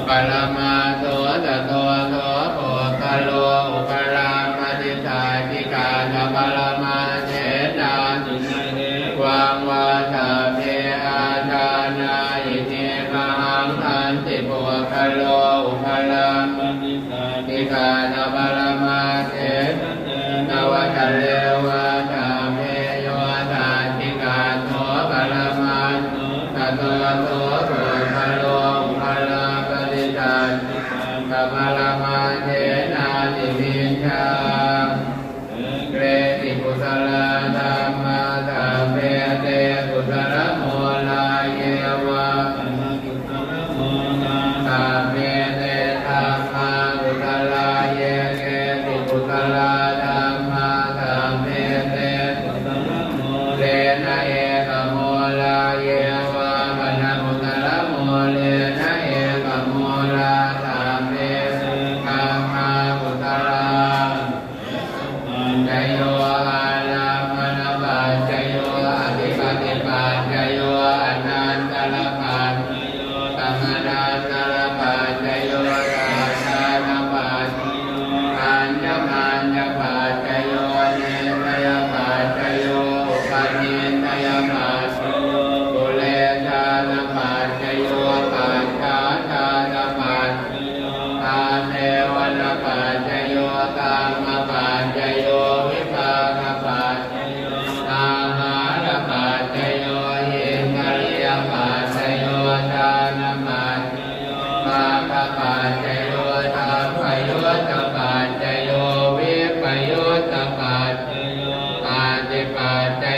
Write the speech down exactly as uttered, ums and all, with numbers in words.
Paramaṭṭho tato kho puggalo upalabbhati saccikaṭṭhaparamaṭṭhenāti na hevaṃ vattabbe. Aṭṭhānāyiti mahaṃ. Hañci puggalo upalabbhati saccikaṭṭhaparamaṭṭhena tena vata re vattabbe. Yo saccikaṭṭho paramaṭṭho tato kho puggalo upalabbhati saccikaṭṭhaparamaṭṭhenāti micchā. Saṅghehi kusalā dhammā sabbe te kusalamūlā, ye vā sabbe te dhammā kusalā, ye keci kusalā dhammā sabbe te kusalamūlena ekamūlā, ye vā pana kusalamūlena ekamūlā sabbe te dhammā kusalā. Paccayo, ārammaṇapaccayo, adhipatipaccayo, anantarapaccayo, samanantarapaccayo, sahajātapaccayo, aññamaññapaccayo, nissayapaccayo, upanissayapaccayo, purejātapaccayo, pacchājātapaccayo, āsevanapaccayo, kammapaccayo, vipākapaccayo, āhārapaccayo, indriyapaccayo, jhānapaccayo, maggapaccayo, sampayuttapaccayo, vippayuttapaccayo, paṭipaccayo,